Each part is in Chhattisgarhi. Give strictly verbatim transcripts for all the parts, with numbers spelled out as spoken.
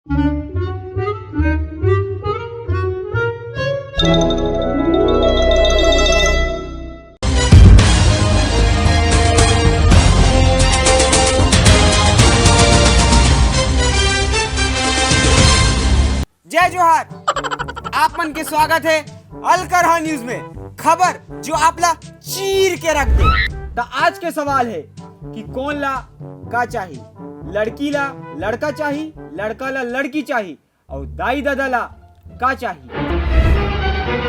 जय जोहार। आप मन के स्वागत हे अलकरहा न्यूज में, खबर जो आप ला चीर के रख दे। त आज के सवाल हे कि कोन ला का चाही, लड़की ला लड़का चाही, लड़का ला लड़की चाही, अउ दाई ददा ला का चाही?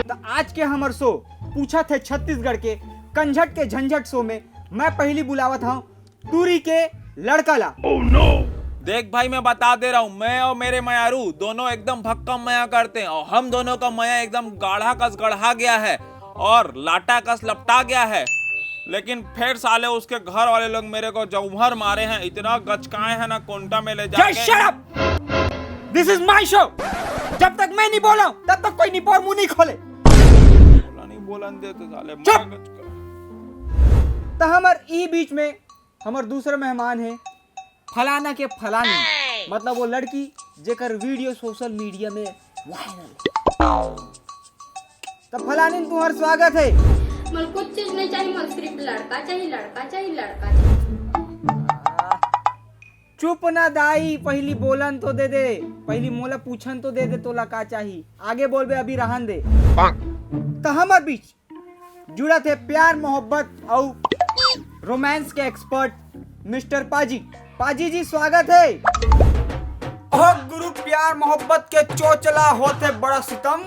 त आज के हमर शो पूछत हे छत्तीसगढ़ के कंझट के झंझट शो में मैं पहिली बुलावत हंव टूरी के लड़का ला। देख भाई, मैं बता दे रहा हूँ, मैं और मेरे मयारू दोनों एकदम भक्कम मया करते हैं और हम दोनों का मया एकदम गाढ़ा कस गढ़ा गया है और लाटा कस लपटा गया है। लेकिन फिर साले उसके घर वाले लोग मेरे को जौहर मारे हैं, इतना गचकाए हैं ना कोंटा में ले जाके। Shut up! This is my show. जब तक मैं नहीं बोला हूं, तब तक कोई निपोर मुंह नहीं खोले। बोला नहीं, बोलन दे तो साले, चुप! मैं गचका। त हमर ई बीच में हमर दूसरा मेहमान हे फलाना के फलानी, मतलब वो लड़की जेकर वीडियो सोशल मीडिया में वायरल। त फलानी, तुम्हार स्वागत हे। मोला कुछ चीज नहीं चाहिए, मोला सिर्फ लड़का चाहिए, लड़का चाहिए, लड़का चाहिए। चुप ना दाई, पहिली बोलन तो दे दे, पहिली मोला पूछन तो दे दे, तोला का चाही? आगे बोलबे, अभी रहन दे। त हमर बीच जुड़त हे प्यार मोहब्बत अउ रोमांस के एक्सपर्ट मिस्टर पाजी। पाजी जी, स्वागत हे। ओह गुरु, प्यार मोहब्बत के चोचला होथे बड़ा सितम।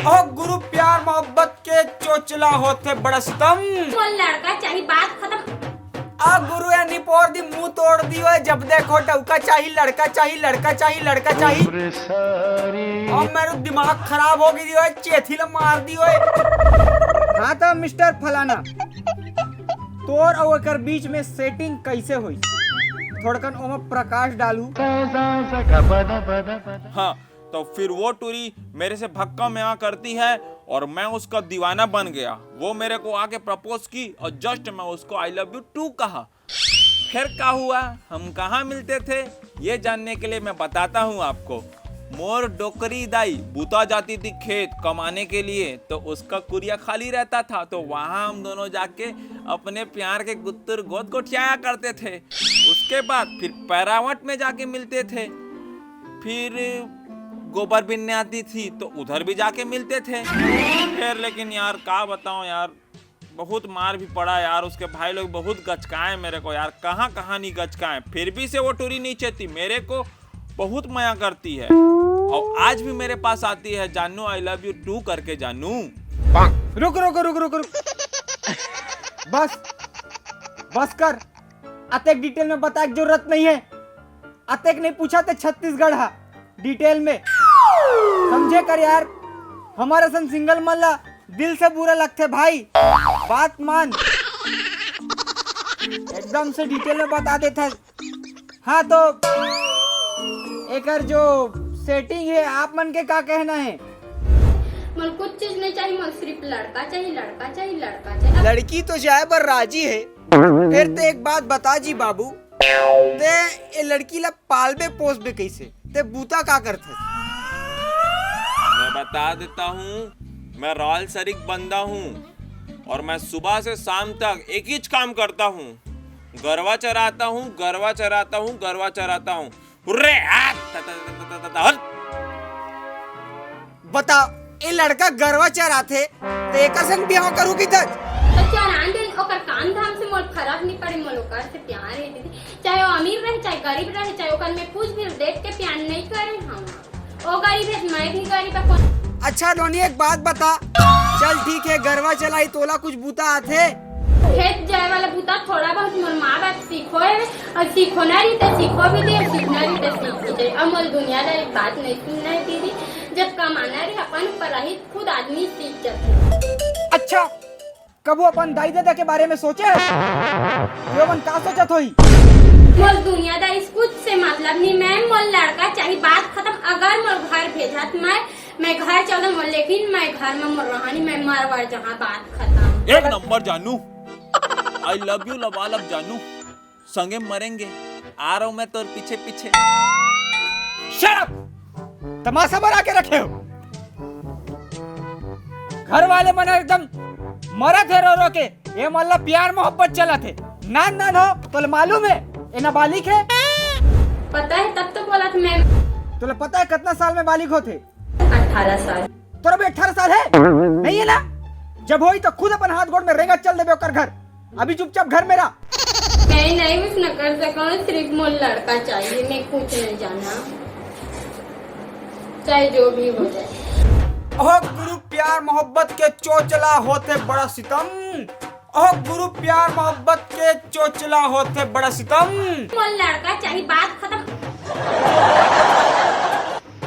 ओह गुरु, प्यार मोहब्बत के चोचला होथे बड़ा सितम। मोला लड़का चाही, बात खतम। आ गुरु, ए निपोर दी मुंह तोड़ दी ओए, जब देखो डउका चाही, लड़का चाही, लड़का चाही, लड़का चाही। अब मेरे दिमाग खराब हो गई ओए, चेथी ला मार दी ओए। हाँ त मिस्टर फलाना, तोर अउ एकर बीच में सेटिंग कैसे होई? थोड़कन ओमा प्रकाश डालू। हाँ, तो फिर वो टूरी मेरे से भक्का मया करती है और मैं उसका दीवाना बन गया। वो मेरे को आके प्रपोज की और जस्ट मैं उसको आई लव यू टू कहा। फिर क्या हुआ, हम कहाँ मिलते थे, ये जानने के लिए मैं बताता हूँ आपको। मोर डोकरी दाई बुता जाती थी खेत कमाने के लिए, तो उसका कुरिया खाली रहता था, तो वहाँ हम दोनों जाके अपने प्यार के गुत्तुर गोद गोठियाया करते थे। उसके बाद फिर पैरावट में जाके मिलते थे, फिर गोबर बिनने आती थी तो उधर भी जाके मिलते थे। फिर लेकिन यार, का बताऊँ यार, बहुत मार भी पड़ा यार, उसके भाई लोग बहुत गचकाए मेरे को यार, कहाँ कहाँ नहीं गचकाए, फिर भी से वो टूरी नहीं चेती, मेरे को बहुत मया करती है और आज भी मेरे पास आती है, "जानू, आई लव यू टू" करके। जानू, रुक रुक रुक रुक रुक, बस, बस कर, अतेक डिटेल में बताए के जरूरत नहीं है। अतेक नहीं पूछा ते छत्तीसगढ़ हा डिटेल में, समझे कर यार। हमर असन सिंगल मन ला दिल से बुरा लगथे भाई, बात मान, एकदम से डिटेल में बता देथस। हाँ तो एकर जो सेटिंग है, आप मन के का कहना है? मोला कुछ चीज नहीं चाहिए, मोला सिर्फ लड़का चाहिए, लड़का चाहिए, लड़का चाहिए। लड़की तो जाए बर राजी है, फिर ते एक बात बता जी बाबू, ते ए लड़की ला पालबे पोसबे कैसे? ते बूता का करथस? मैं बता देता हूँ, मैं रॉयल सरिक बंदा हूँ और मैं सुबह से शाम तक एक ही काम करता हूँ, गरवा चराता हूँ, गरवा चराता हूँ, गरवा चराता हूँ। हुर्रे, आ, त, त, त, त, त, त, हट। बता, ए लड़का गरवा चराथे, त एकर संग बिहाव करू की तच? त चरान दे, ओकर काम धाम से मोल फरक नहीं पड़े, मोल ओकर से प्यार है दीदी। चाहे वो अमीर रहे, चाहे गरीब रहे, चाहे ओकर में कुछ भी देख के प्यार नहीं करे हम। ओ गरीब है, मैं भी गरीब है, कौन? अच्छा नोनी, एक बात बता, चल ठीक है, गरवा चलाई, तोला कुछ बूता आथे? खेत जाए वाला बूता थोड़ा बहुत मोर माँ बाप सीखो है, और सीखो ना रही तो सीखो भी दे, सीखना रही तो सीख भी दे। अब मोर दुनियादारी बात नहीं सुनना है दीदी, जब कमाना रही अपन ऊपर रही, खुद आदमी सीख जाते। अच्छा, कभू अपन दाई ददा के बारे में सोचे हस? ये मन का सोचत होई? मोर दुनियादारी कुछ से मतलब नहीं, मैं मोर लड़का चाहिए, बात खत्म। अगर मोर घर भेजत मैं, मैं घर चल दूँ, लेकिन मैं घर में मोर रहानी, मैं मरवर जहाँ, बात खत्म। एक नंबर जानू, आई लव यू लबालब जानू, संगे मरेंगे, आ रहा हूँ मैं तोर पीछे पीछे। Shut up! तमाशा बना के रखे हो। घर वाले मन एकदम मरत हे रो रो के। ये मन ला प्यार मोहब्बत चलत हे। नान नान हो, तोला मालूम हे, ये नाबालिग हे। पता है, तब तो बोला था मैं। तोला पता है कितना साल में बालिग होथे? अठारह साल। तोरा भी अठारह साल है? नहीं है ना? जब होई तो खुद अपन हाथ गोड़ में रेंगत चल देबे ओकर घर। अभी चुपचाप घर में रह। नहीं, नहीं, कुछ न कर सकूँ, सिर्फ मोर लड़का चाहिए, मैं कुछ नहीं जाना, चाहे जो भी हो जाए। ओह गुरु, प्यार मोहब्बत के चोचला होथे बड़ा सितम। ओह गुरु, प्यार मोहब्बत के चोचला होथे बड़ा सितम। मोर लड़का चाहिए, बात खत्म।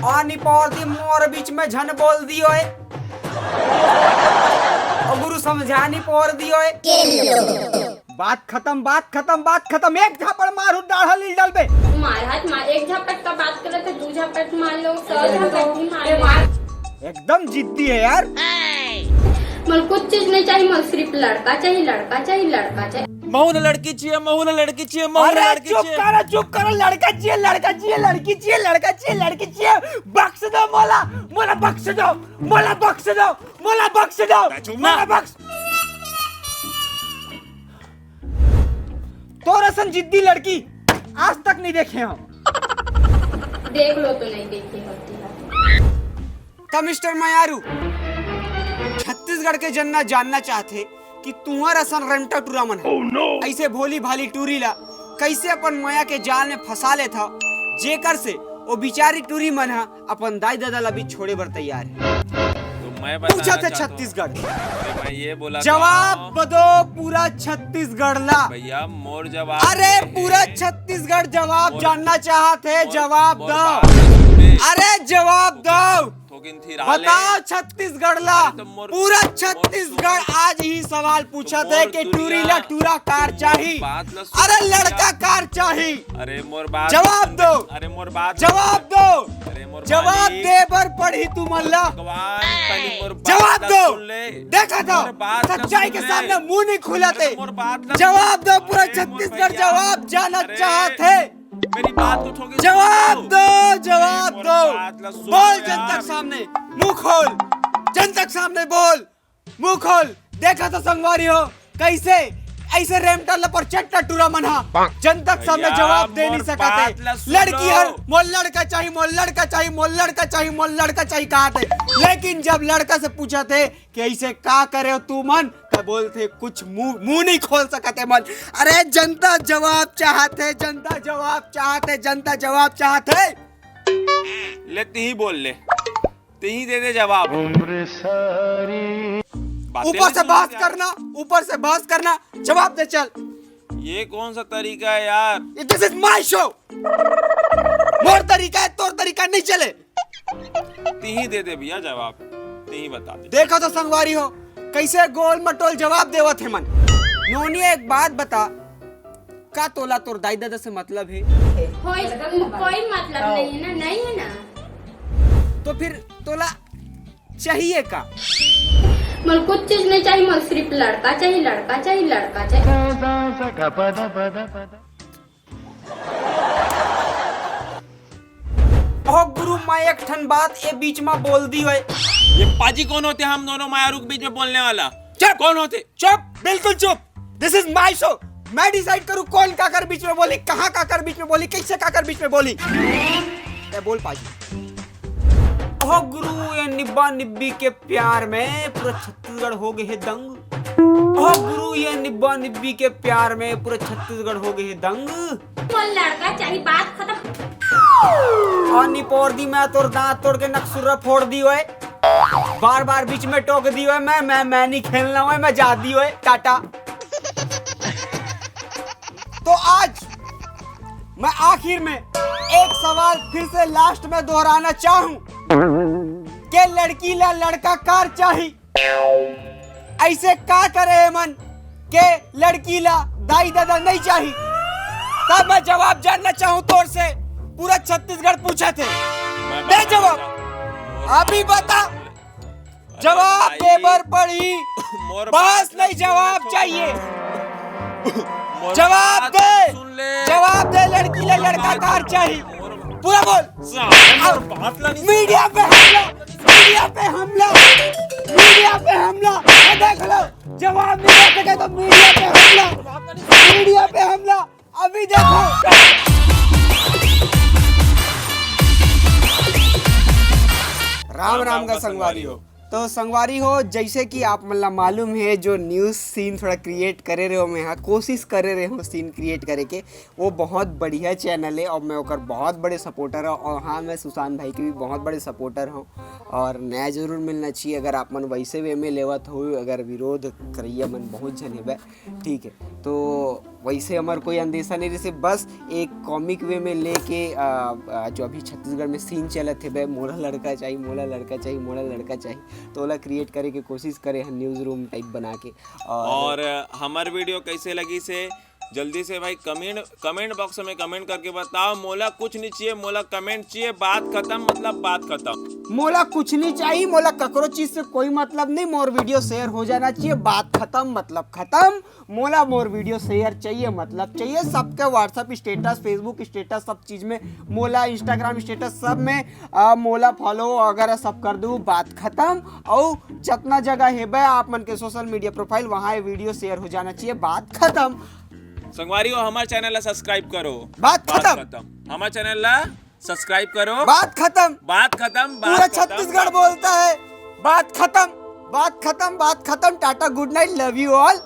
आनी पौर दी मोर बीच में झन बोल दी ओए। ओ गुरु, समझानी पौर दी ओए। बात खत्म, बात खत्म, बात खत्म। एक झापड़ मारू, डाढ़ा लील डालबे। मार हाथ मार, एक झापट का बात करे तो दू झापट मार लो, सौ झापट भी मार लो। एकदम जिद्दी है यार। मोर कुछ चीज नहीं चाहिए, मोर सिर्फ लड़का चाहिए, लड़का चाहिए, लड़का चाहिए। महू ला लड़की चाहिए, महू ला लड़की चाहिए, महू ला अरे लड़की चुप चाहिए। करो, चुप करो, लड़का चाहिए, लड़का चाहिए, लड़की चाहिए, लड़का चाहिए, लड़की चाहिए। बख्श दो मोला, मोला बख्श दो, मोला बख्श दो, मोला बख्श दो, चुप ना। मोला बख्श। तोर असन जिद्दी लड़की आज तक नहीं देखे हम। देख लो तो नहीं देखी होती है। का मिस्टर मयारू, छत्तीसगढ़ के जनता जानना चाहथे कि तुंहर असन रेमटा टूरा मन ह ऐसे भोली भाली टूरी ला कैसे अपन मया के जाल में फंसा लेथा, जेकर से ओ बिचारी टूरी मन ह अपन दाई ददा ला भी छोड़े बर तैयार हे। तो मैं बताना पूछा थे चाहता हूँ, छत्तीसगढ़। मैं ये बोला जवाब था, दो पूरा छत्तीसगढ़ ला। भैया मोर जवाब अरे ये पूरा है, छत्तीसगढ़ जवाब मोर- जानना चाहत है, मोर- जवाब मोर दो। बात सुन ले। अरे जवाब दो। थोकिन थिरा ले। बताओ छत्तीसगढ़ ला। तो मोर- पूरा मोर- छत्तीसगढ़ आज ही सवाल पूछत मोर है कि टूरी दुनिया- ला टूरा कार चाही। बात ला सुन अरे भैया। लड़का कार चाही। अरे मोर बात जवाब सुन। दो। अरे मोर बात जवाब सुन। दो। अरे मोर जवाब मालिक। दे बर पड़ही तुमन ला। भगवान, पहले मोर बात जवाब ला दो। सुन ले। देखा था, मोर बात ला सच्चाई सुन के ले। सामने मुंह नहीं खुलाते। अरे मोर बात ला जवाब सुन दो, ले। पूरा अरे मोर छत्तीसगढ़ भैया। जवाब जानना अरे चाहत है। मेरी बात तो ठोके जवाब सुन। दो, जवाब मोर दो। बात ला सुन बोल यार। जनता के सामने, मुंह खोल, जनता के सामने बोल, मुंह खोल। देखा तो संगवारी हो, कैसे ऐसे रेमटा लपर चट्टा टूरा मन हा जनता के सामने भैया, जवाब दे मोर नहीं सकते। बात ला सुन लड़की लो। हर मोर लड़का चाहिए, मोर लड़का चाहिए, मोर लड़का चाहिए, मोर लड़का चाहिए कहा थे, लेकिन जब लड़का से पूछा थे कि ऐसे का करे हो तू मन, तो बोलते कुछ मुंह मुंह नहीं खोल सकते मन। अरे जनता जवाब चाहते, जनता जवाब चाहते, जनता जवाब चाहते। ले तिही बोल ले, तिही दे दे जवाब। बातें ऊपर नहीं से बहस सुनते करना, ऊपर से बहस करना, जवाब दे चल। ये कौन सा तरीका है यार? This is my show। मोर तरीका है, तोर तरीका नहीं चले। तिही दे दे भैया जवाब, तिही बता दे। देखो तो संगवारी हो, कैसे गोल मटोल जवाब देवत हे मन। नोनी, एक बात बता, का तोला तोर दाई ददा से मतलब हे? कोई कोई मतलब नहीं है ना, नहीं है ना। तो फिर तोला चाहिए का? मोर कुछ चीज नहीं चाहिए, मोर सिर्फ लड़का चाहिए, लड़का चाहिए, लड़का चाहिए। ओह गुरु, मैं एक ठन बात ए बीच में बोल दी होए। ये पाजी कौन होते हैं हम दोनों मायारू के बीच में बोलने वाला? चुप! कौन होते? चुप, बिल्कुल चुप। This is my show। मैं डिसाइड करूँ कौन काकर बीच में बोली, कहाँ काकर बीच में बोली, कैसे काकर बीच में बोली। ए बोल पाजी। ओह गुरु, ये निब्बा निब्बी के प्यार में पूरा छत्तीसगढ़ हो गए है दंग। ओह गुरु, ये निब्बा निब्बी के प्यार में पूरा छत्तीसगढ़ हो गए है दंग। मोर लड़का चाहिए, बात खत्म। आनी पोर दी, मैं तोर दांत तोड़ के नकसुर्रा फोड़ दी होए। बार बार बीच में टोक दी होए, मैं मैं मैं नहीं खेलना होए, मैं जा दी होए, टाटा। तो आज मैं आखिर में एक सवाल फिर से लास्ट में दोहराना चाहूं कि लड़की ला लड़का कार चाही, ऐसे का करे ए मन के लड़की ला दाई ददा नहीं चाही? तब मैं जवाब जानना चाहूँ तोर से, पूरा छत्तीसगढ़ पूछा थे, दे जवाब, अभी बता। जवाब दे बर पड़ी, बस नहीं जवाब चाहिए। जवाब दे, जवाब दे, लड़की ला लड़का कार चाही। पूरा बोल। साले, मोर बात ला नहीं। मीडिया पे हमला, मीडिया पे हमला, मीडिया पे हमला। ये देख लो, जवाब नहीं दे सके तो मीडिया पे हमला, मीडिया पे हमला। अभी देखो। राम राम का संगवारी हो। तो संगवारी हो, जैसे कि आप मन ला मालूम है, जो न्यूज़ सीन थोड़ा क्रिएट करे रहे हो, मैं यहाँ कोशिश करे रहे हूँ सीन क्रिएट करे के, वो बहुत बढ़िया चैनल है और मैं ओकर बहुत बड़े सपोर्टर हूँ। और हाँ, मैं सुशांत भाई के भी बहुत बड़े सपोर्टर हूँ और न्याय जरूर मिलना चाहिए। अगर आप मन वैसे वे में लेवत हो, अगर विरोध करैया मन बहुत झन हेबे, ठीक है, तो वैसे हमार कोई अंदेशा नहीं रहिसे, बस एक कॉमिक वे में लेके आ, आ, जो अभी छत्तीसगढ़ में सीन चलत हेबे, मोला लड़का चाहिए, मोला लड़का चाहिए, मोला लड़का चाहिए, तो ओला क्रिएट करे के कोशिश करे हैं न्यूज़ रूम टाइप बना के। और और हमार वीडियो कैसे लगिसे, जल्दी से भाई कमेंट, कमेंट बॉक्स में कमेंट करके बताओ। मोला कुछ नहीं चाहिए, मोला कमेंट चाहिए, बात खत्म, मतलब बात खत्म। मोला कुछ नहीं चाहिए, मोला ककरो चीज से कोई मतलब नहीं, मोर वीडियो शेयर हो जाना चाहिए, बात खत्म, मतलब खत्म। मोला मोर वीडियो शेयर चाहिए, मतलब चाहिए। सबके WhatsApp स्टेटस, Facebook स्टेटस, सब चीज में मोला, Instagram स्टेटस, सब में आ, मोला फॉलो वगैरह सब कर दू, बात खत्म। और जितना जगह हेबे आप मन के सोशल मीडिया प्रोफाइल, वहाँ ये वीडियो शेयर हो जाना चाहिए, बात खत्म। संगवारी हो, हमार चैनल ला सब्सक्राइब करो। बात बात खत्म। खत्म। हमार चैनल ला सब्सक्राइब करो। बात खत्म। बात खत्म, बात पूरा खत्म। छत्तीसगढ़ बोलता है, बात खत्म, बात खत्म, बात खत्म। टाटा, गुड नाइट, लव यू ऑल।